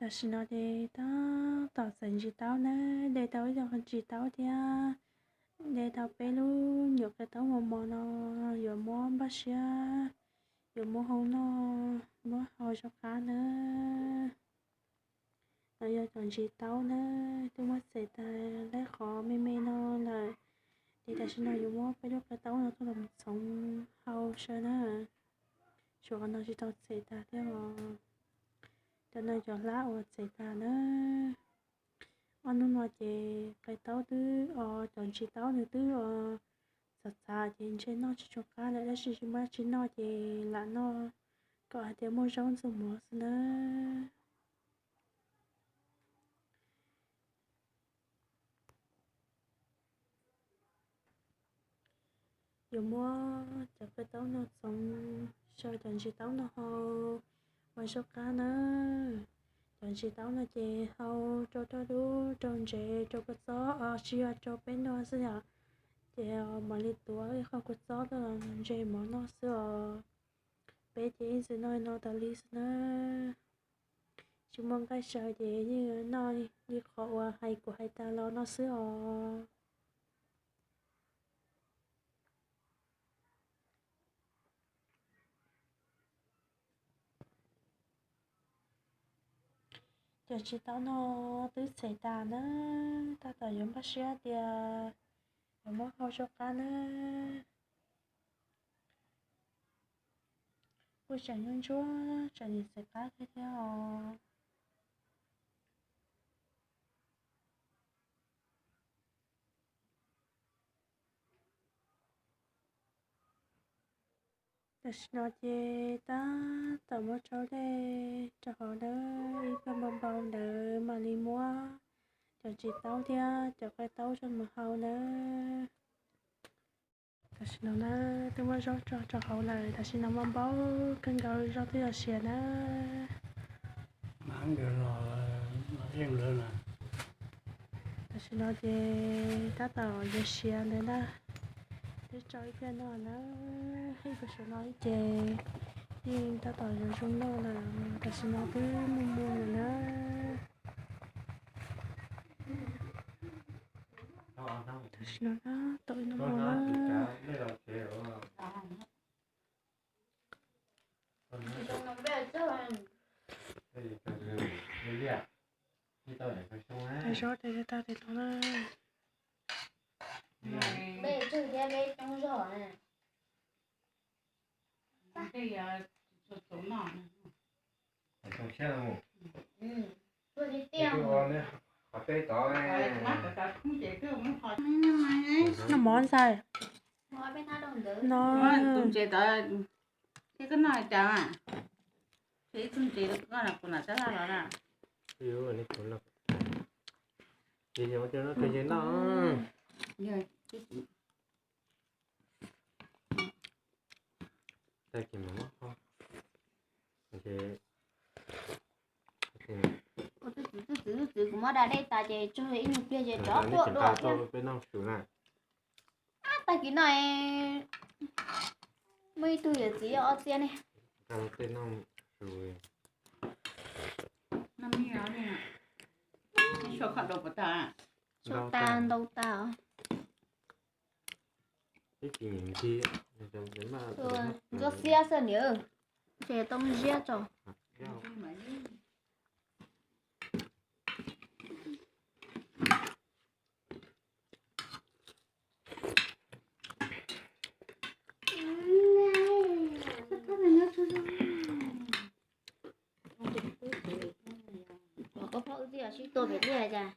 Tam sim no ces tab tom txais ntsis taub nawb, de tau ib co ntsis taub thiab de tau peb lub nyuam qe taub mos mos no, yuav muab npaj siab, yuav muab hau noj, muab hau zaub qab nawb. No yog cov ntsis taub nawb, twb muab txais tag lawm qhov me me no lawm, ces tam sim no yuav muab peb lub qe taub no tuaj los txhoov hau saib na. Suav qhov no tsis tau txais tag thiab os. Cov no cov hlab uas txais tag na. Ob hnub no ces qe taub twb, cov ntsis taub nws twb txav txav ces ntshe noj tsis tshua qab lawm, tab sis tsis muaj dab tsi noj ces lam noj kom hais tias muaj zaub ntxuag mov xwb nawb. Yuav muab cov qe taub no txhoov, sau cov ntsis taub no hau ua zaub qab nawb. Cov ntsis taub no ces hau rau rau dub, rau ntsev, rau kua txob, tsis yog rau peb noj xwb yom. Ces mam li tuav ib qho kua txob tuaj los ntse mov noj xwb os. Peb ces ib txwm noj no tas li xwb nawb. Tsis muaj nqaij saw ces yeej noj li qhov uas hais kuv hais tas los noj xwb os. Cov ntsis taub no twb txhais tas na, tab tom yuav npaj siab tias yuav muab hau zaub qab na. Kuj tseem ntsuab ntsuab, tseem nim txais qab thiab thiab os. Tam sim no ces tab tom muab rau dej rau hauv nawb, ib pliag npau npau ntawd mam li muab cov ntsis taub thiab cov qe taub coj mus hau nawb. Tam sim no na, twb muab zaub tso rau hauv lawm, tam sim no mas npau kawg nkaus, zaub twb yuav siav na. Tam sim no ces tab tom yuav siav ntawd na, twb tso ib pliag no na, ib pliag saum no ces yeej tab tom yuav zoo noj lawm, tam sim no twb muag muag lawm na. Tam sim no na, tau ib no na. Zaub ces tag li no na. Noj mov ntxhais. No, tus ntses tod, thiab koj noj cas? Thiab ib tug ntses koj kuv lam tab laj los na. Ces no, ces no, ces no. Tag kis mas muab qhov, tus txwv, tus txwv, tus txwv, kuv muab da dej tas ces tso ib nyuag pliag ces rov tuaj dua thiab. Peb noj su na. Ab, tag kis no muaj ib tug yawm txiv ob txiab ne. Tej noj su. Ntau tas, ntau tas. Ntxuav xiab xwb niam, ces tau ziab tso. Koj phob wb twb yog sib tua pem teb cas.